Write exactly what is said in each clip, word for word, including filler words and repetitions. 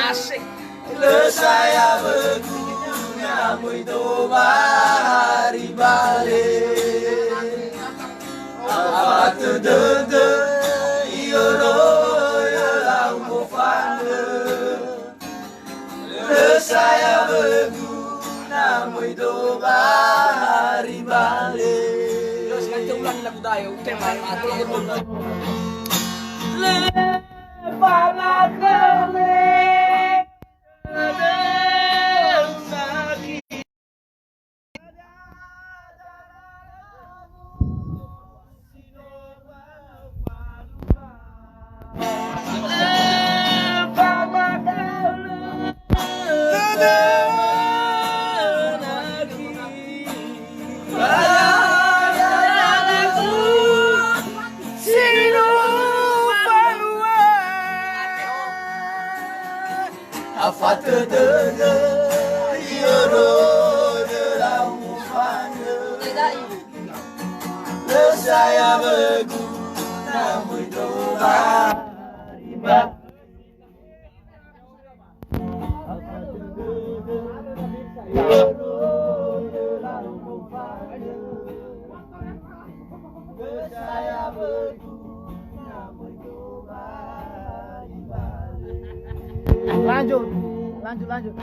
Asik. Lö saya wöguna möi do ba hari bale. Afatö dödö, iörö-örö lau mofanö. Lö saya wöguna möi do ba hari bale. Terus kan kita ulangi lagu Dayo, tema mati. Lö pamakhöle. Afatö dödö, iörö-örö lau mofanö. Lö saya wöguna möi do ba hari bale. Afatö dödö, iörö-örö lau mofanö. Lanjut, lanjut, lanjut.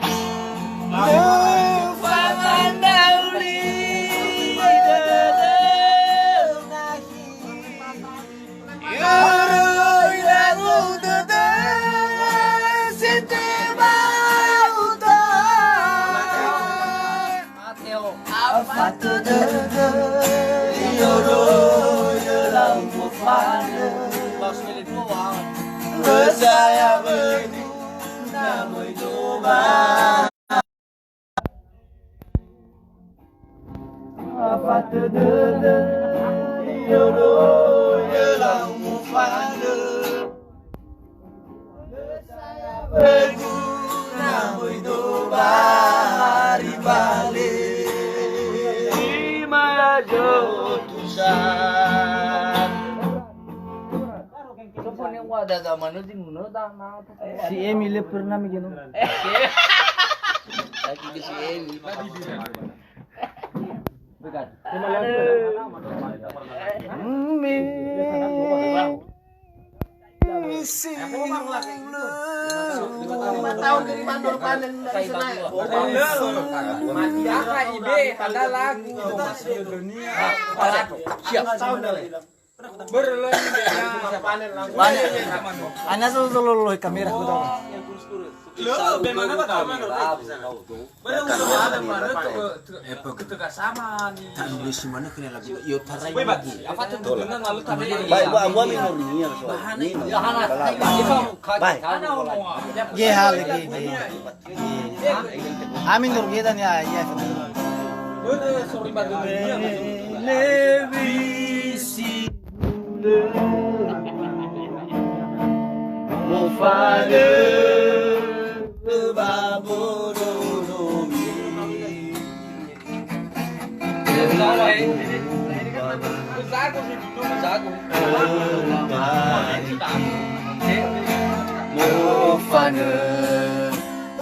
Afatö dödö, iörö-örö lau mofanö. Lö saya wöguna möi do ba. Afatö dödö, iörö-örö lau mofanö. Si Emi lö pernah mege no. Lagi ke si Emi. Lima tahun dari Mandor panen dari sana. Mati aha ibe ada lagu. Siap. Ana solo lolohe kamera ku tahu. Lo, bagaimana Pak Taman? Mana udah ada mana ke, ke, ke, ke sama nih. Tanu besi mana kena lagu. Yo tarai lagi. Apa tuh dengan lalu tadi? Baik, Bu, Abu Amin Nurnia, so. Bahana. Ini, ya, hana. Kalau Baik. Hana ngomong. Ye, hal lagi, ye. Amin Nurnia dan ya, ya. Mana, sorry, Pak Nurnia. Lebih si Mofanö ba mbodo nomi. Mofanö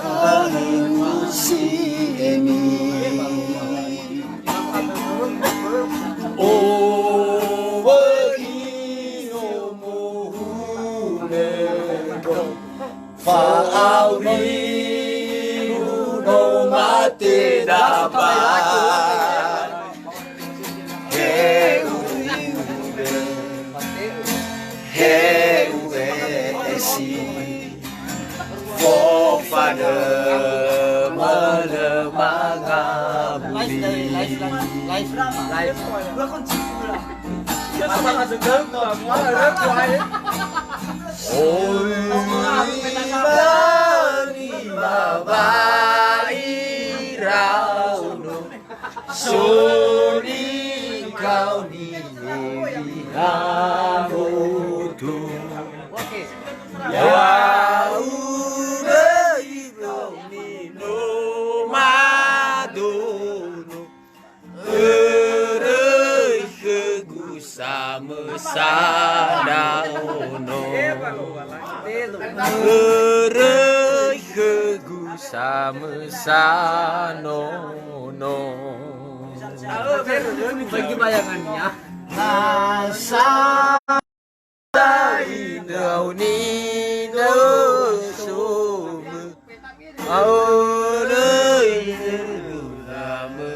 ba si emi. O wögi nomohunö, fa'auri no mate daba. He u'u'ö, he u'e'esi. Fofanö mölö mangawuli. Oi mani mabai raono. Soni kaoni hahoto. Ya'ugö ibroni no madono. Öröi khögu samösa ndraono. Börö khögu samösa nono. Bagi bayangannya. Nasa Da'i ndraoni nösömö. Aolöi nösömö.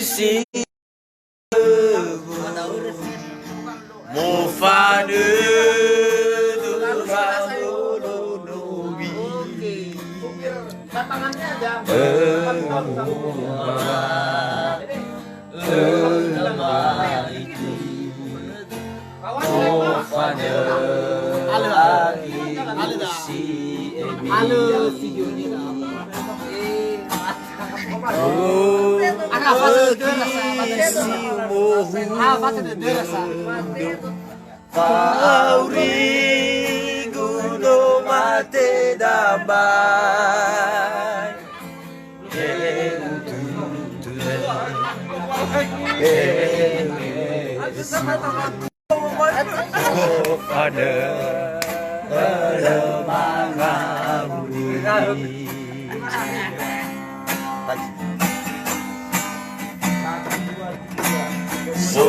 Si Mofanö döra molonowi. Öma, öma iki. Mofanö agi si emi. Fa'aurigu no mate dambai. Ada, ada mangauri. So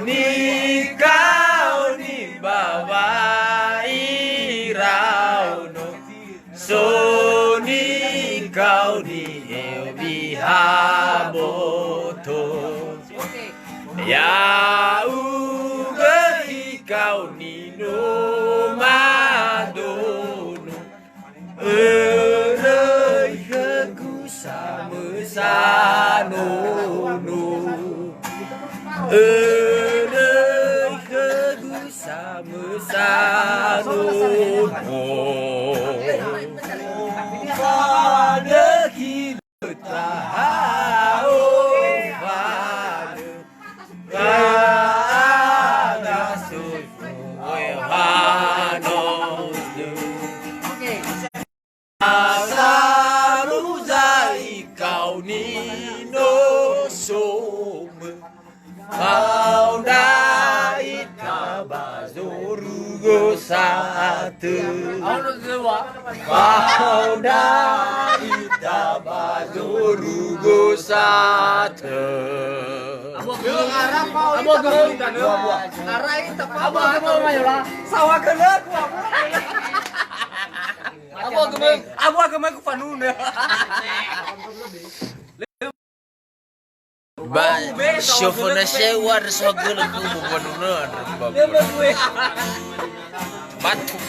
nikaoni ba wa'ae iraono. So nikaoni eu biha boto. Ya'ugö ikaoni no madono. Öröi khögu samösa nono. Öröi khögu samösa nono. Fadökhi Taha ofalö, Oke. Asa muza ikaoni no somö. Fao ndra ita ba zorugo sa'atö. Fao ndra ita ba zorugo sa'atö. Abua gemeng. Abua gemeng. Ara ita, Pak. Abua gemeng, Mayola. Sawah kena ku, Abua. Abua gemeng. Abua gemeng ku fanuna. Ba, chauffeur na sewa ada soal gula ku, bukan nuna, ada bagus. Batu.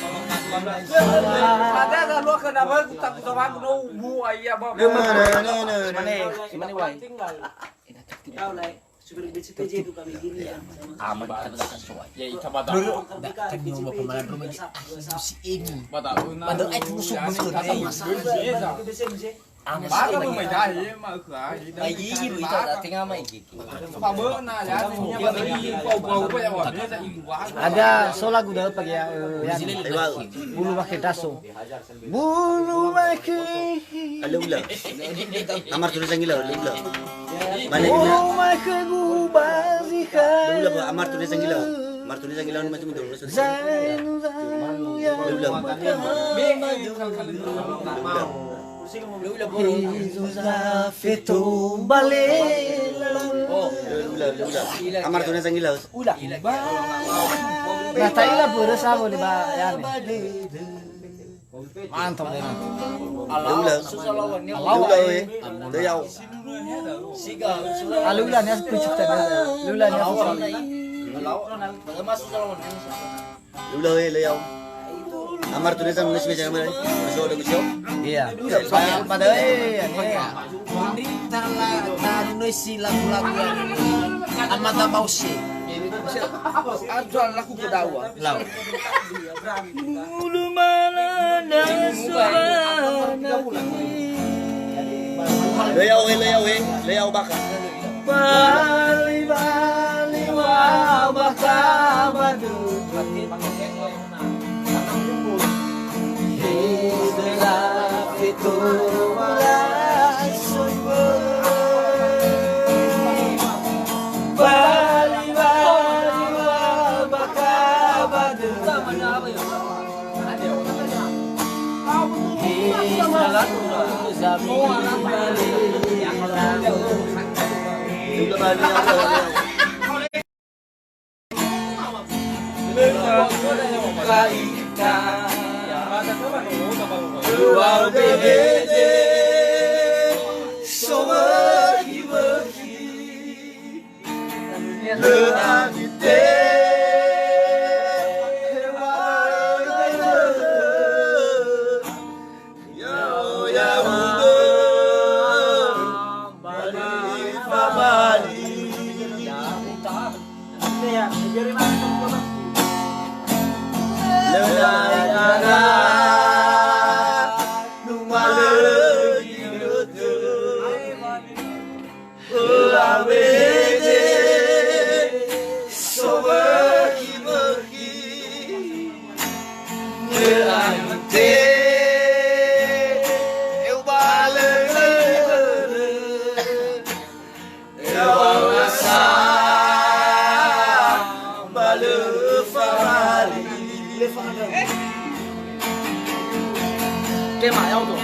Ada, ada, lu kena bagus, tak usah bagus, no, bu, ayah, bagus. Mana, mana, mana? Mana, mana, wai? Aman, kita tak soal. Ya, kita batal. Dulu, tak, kan, nyoba pemain rumah, si Emi. Batal. Batal, eh, terus, ya, betul, kita eh. Sama. Baru memang dah, ya, mak, ah, ya, dah. Ai, iya, lu itu, tak tengah main, gitu. Apa benar, ya, ini apa, ini, apa, apa, apa, ya, wah, biasa, ini, wah. Ada soal lagu dah, Pak, ya, eh, ya. Bulu Bakhe Daso. Bulu Bakhe. Ala ula. Amar tulis yang gila, ala ula. Balik ula. Bulu Bakhe Gubaziha. Ala ula, Amar tulis yang gila. Amar tulis yang gila, macam itu. Zainu, zainu, ya. Ala ula. Hizo za feto balela. Ula, ula, ula. Amar tulis yang gila. Ula. Nah, tak ila börö sa boleh ba, ya, nih. Mantap, deh, mantap. Ala ula. Ala ula, eh. Ala ula, nih, aku cipta dia. Ala ula, nih, aku cipta. Lula we, le yau. Amar tu nesa nulis meja amar. Nulis ada nulis yau. Iya. Pada, pada, eh, ya, nih. Pemerintah lah, tak nulis si lagu-lagu yang Amata Bause. Ada lagu kedawa. Lau. Bulu mana nasuana. Le yau, eh, le yau, eh. Le yau baka. Bali, bali, wa baka badu. Tema, ya'odo.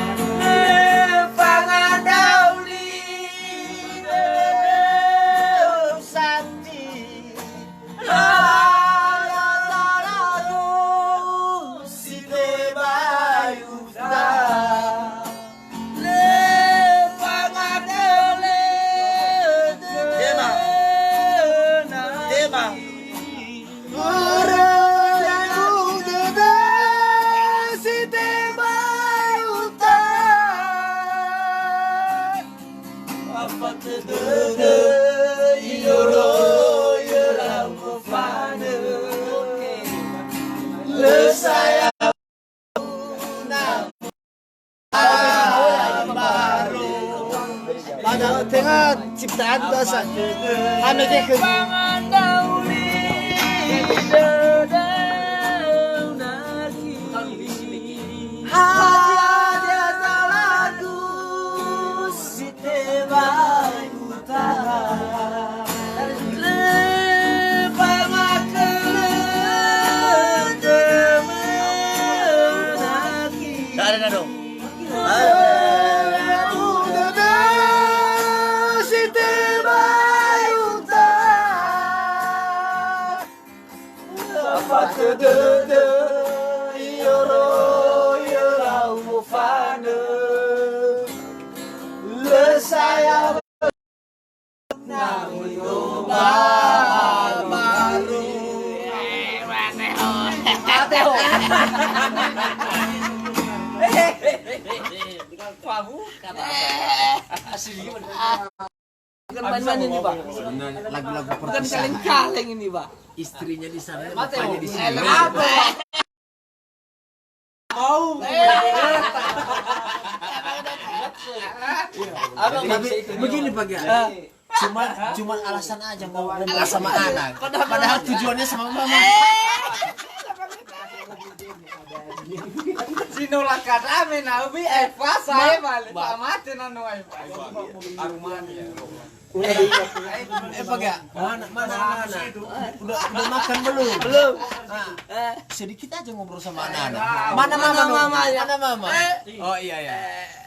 Tema. Tema. Pada tenga ciptaan bahasa. Ame ke ke. Tidak ada, tidak ada. Bukan main-main ini, Pak. Lagu-lagu bukan perpisahan. Kaleng-kaleng ini, Pak. Istrinya di sana, bapaknya di sini. Mau. Jadi, begini, Pak, ya. Cuma, cuma alasan aja mau ngobrol sama anak. Padahal tujuannya sama mama. Sinolakan ame na ubi, eh, puasa, eh, balik. Pak mate nano, eh. Arumani, ya. Eh, Pak, ya? Mana, mana anak-anak? Udah, udah makan belum? Belum. Nah, sedikit aja ngobrol sama anak-anak. Mana mama, no? Mana mama? Oh, iya, iya.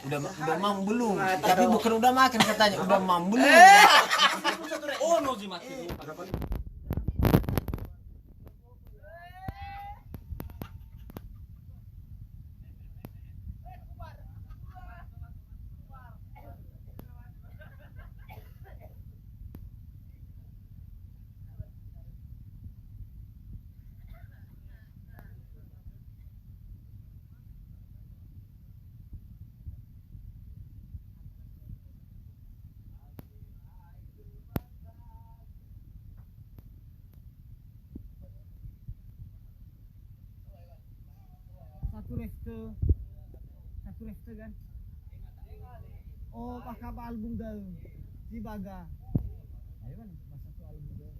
Udah ma-, udah mam belum? Tapi bukan udah makan katanya, udah mam belum? Oh, no, Ji, mati. Satu refte, satu refte kan? Oh, pakaba album da'ö. Sibaga. Ayo kan, mas satu album da'ö.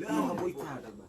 Iya.